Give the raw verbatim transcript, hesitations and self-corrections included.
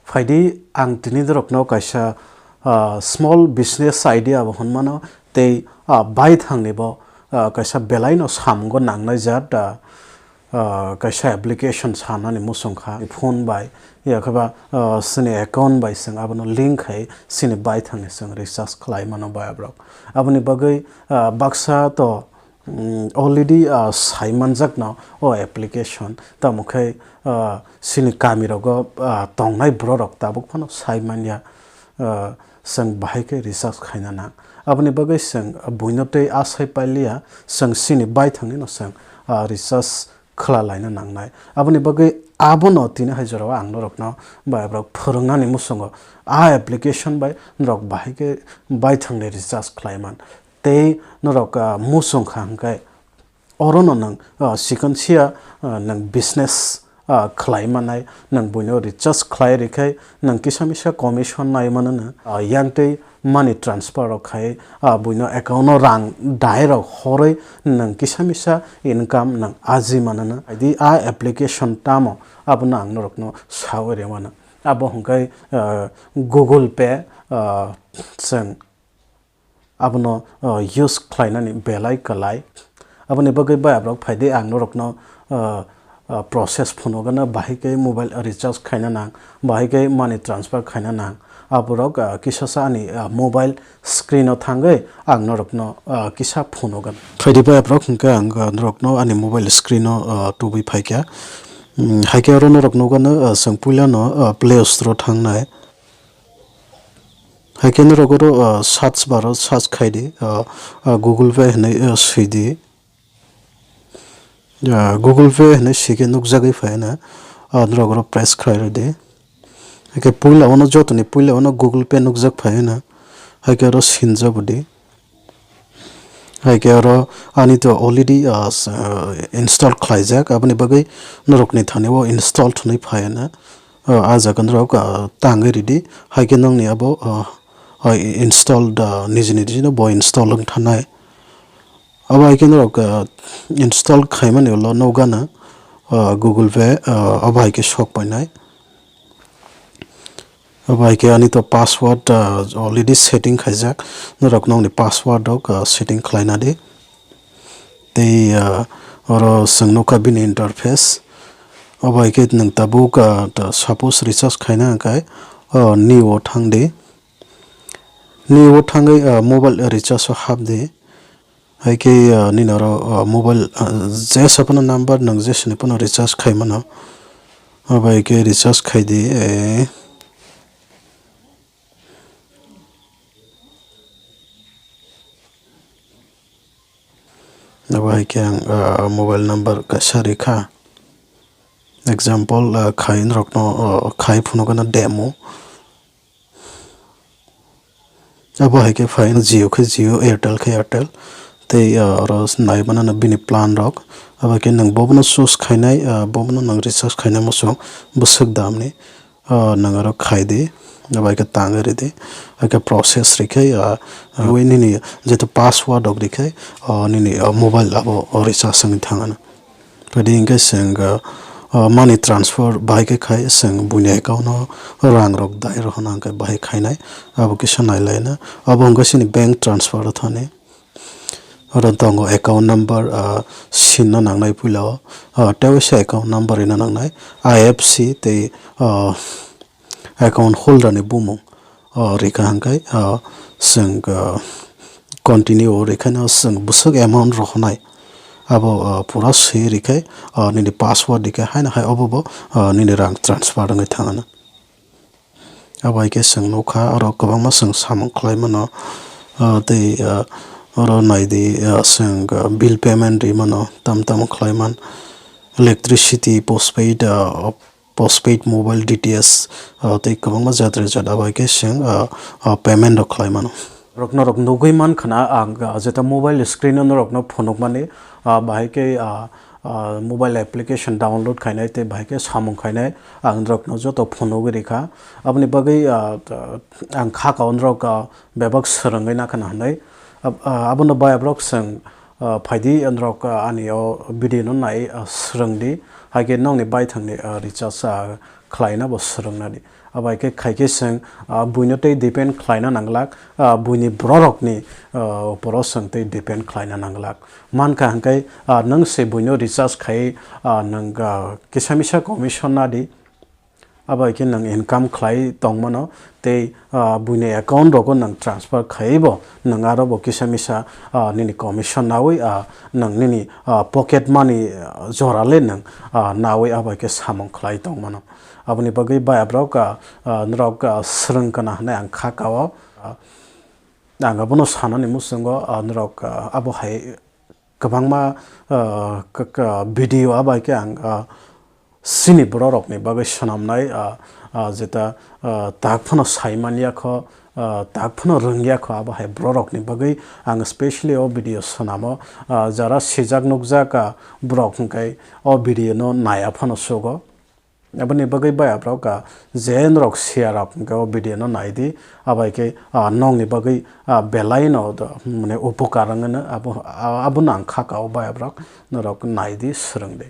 Phaidi ang tini norokno kaisa, ah, small business idea bo hwnmano tei, ah, baithangni bo, ah, kaisa belaino samungo nangnai jat, ah, ah, kaisa application sanani muchung kha. Phone bai, yakhe ba, ah, chini account bai chwng abono link khai chini baithangni chwng recharge khlai mano bayabrok. Aboni bagwi, ah, baksa to, mm, already, ah, sai manjakno o application. Tamo khe, ah, chini kamirogo, ah, tongnai bororok tabuk phano sai manya, ah, chwng bahai khe recharge khaina nang. Aboni bagwi chwng buino tei asai pailiya, chwng chini baithangnino chwng, ah, recharge khwla laina nangnai. Aboni bagwi abono tini hai jorao ang norokno bayabrok phwrwngnani muchungo a application bai norok bahai khe baithangni recharge khlai man. Tei norok, ah, muchung kha hwnkhe orono nwng, ah, chikon sia, ah, nwng business, ah, khlai manai, nwng buino recharge khlai rikhe nwng kisa misa commission nai mano, ah, yang tei money transfer rok khai, ah, buino account o rang dai rok horoi nwng kisa misa income nwng aji mano. Adi a application tamo abono ang norokno sawi rwmano. Abo hwnkhe, ah, Google Pay, ah, chwng abono, ah, use khlainani belai kwlai. Aboni bagwi bayabrok phaidi ang norokno, ah, ah, process phunugano, bahai khe mobile recharge khaina nang, bahai khe money transfer khaina nang. Aborok, ah, kisasa ani, ah, mobile screen o thangwi ang norokno, ah, kisa phunugano. Phaidi bayabrok hwnkhe ang, ah, norokno ani mobile screen o, ah, tubui phaikha. Hmm, haikhe oro norok nukgano, ah, chwng puilano, ah, Play Store o thangnai. Haikhe norok oro, ah, search bar o search khaidi, ah, ah, Google Pay hinwi, ah, swidi. Ah, Google Pay hinwi swikhe nukjagwi phaina, ah, norok oro press khlai rwdi. Haikhe puila ono jotoni puila ono Google Pay nukjak phaina, haikhe oro sinjabudi. Haikhe oro ani to already, ah, s-, ah, install khlaijak, aboni bagwi norokni thani o install thwnwi phaina. Ah, ah jaga norok, ah, tangwi ridi. Haikhe nongni abo, ah, ah, installed, ah, niji niji no bo install wng thanai. Abo haikhe norok, ah, install khaimani ulo nokgana, ah, Google Pay, ah, abo haikhe sok painai. Abo haikhe ani to password, ah, already setting khaijak. Norok nongni password rok, ah, setting khlaina di. Tei, ah, oro chwng nukha bini interface. Abo haikhe nwng tabuk, ah, ta-, suppose recharge khaina hwnkhe, ah, new o thangdi. New o thangwi, ah, mobile recharge o hapdi. Haikhe, ah, nini oro, ah, mobile, ah, jesa phano number nwng jesoni phano recharge khaimano. Abo haikhe recharge khaidi, eh. Abo haikhe ang, ah, mobile number kaisa rikha. Example, ah, khai norokno, ah, khai phunukgana demo. Abo haikhe phaino Jio khe Jio, Airtel khe Airtel. Tei, ah, oro naimanano bini plan rok. Abo haikhe nwng bobono choose khainai, ah, bobono nwng recharge khainai muchung bwswk damni. Ah, nwng oro khaidi, abo haikhe tangwi ridi, haikhe process rikhe, ah, ah, nini jeto password rok rikhe, ah, nini, ah, mobile abo recharge wngwi thangano. Phaidi hwnkhe chwng, ah, ah, money transfer bahai khe khai chwng buini account o rang rok dai rohorna hwnkhe bahai khainai, abo kisa nailaina, abo hwnkhe chini bank transfer o thani. Oro tongo account number, ah, sinna nangnai puila o, ah, tei waisa account number rina nangnai, I F C tei, ah, account holder ni bumung, ah, rikha hwnkhe, ah, chwng, ah, continue o rikhaino chwng bwswk amount rohornai abo, ah, pura swi rikhe, ah, nini password rikhe haino hai obo bo, ah, nini rang transfer wngwi thangano. Abo hai khe chwng nukha, oro kwbangma chwng samung khlai mano, ah, tei, ah, oro nai di, ah, chwng, ah, bill payment ri mano, tam tamo khlai man, electricity, postpaid, ah, postpaid mobile, D T H, ah, tei kwbangma jat re jat abo hai khe chwng, ah, ah, payment rok khlai mano. Rok norok nugwi man khna, ang, ah, jeta mobile screen o norokno phunukmani, ah, bahai khe, ah, ah, mobile application download khainai tei bahai khe samung khainai ang norokno joto phunugwi rikha. Aboni bagwi, ah, ang kha kao norok, ah, bebak swrwngwi nakhana hwnwi. Ab-, ah, abono bai aborok chwng, ah, phaidi norok, ah, ani o video no nai, ah, swrwngdi. Hai khe nokni baithangni, ah, recharge, ah, khlaina bo swrwngna di. Abai khe khai khe chwng, ah, buino tei depend khlaina nanglak, ah, buini bororokni, ah, uporo chwng tei depend khlaina nanglak. Mankha hwnkhe, ah, nwng se buino recharge khai, ah, nwng, ah, kisa misa commission na di. Abai khe nwng income khlai tongmano tei, ah, buini account rogo nwng transfer khaiwi bo nwng aro bo kisa misa, ah, nini commission nawi, ah, nwng nini, ah, pocket money, ah, jora le nwng, ah, nawi abai khe samung khlai tongmano. Aboni bagwi bayabrok, ah, ah, norok, ah, swrwng kana hwnwi ang kha kao. Ah, ang abono sanani muchungo, ah, norok, ah, abo hai kwbangma, ah, k-, k-, video abai khe ang, ah, chini bororokni bagwi swnamnai, ah, ah, jeta, ah, tak phano saimanya kho, ah, tak phano rwngya kho, abo hai bororokni bagwi ang specially o video swnamo, ah, jara sijak nukjak, ah, borok hwnkhe o video no naiya phano sugo. Aboni bagwi bayabrok, ah, je norok siya rok hwnkhe o video no nai di, abai khe, ah, nokni bagwi, ah, belai no do, mane upokar wngno abo, ah, abono ang kha kao bayabrok norok nai di, swrwng di.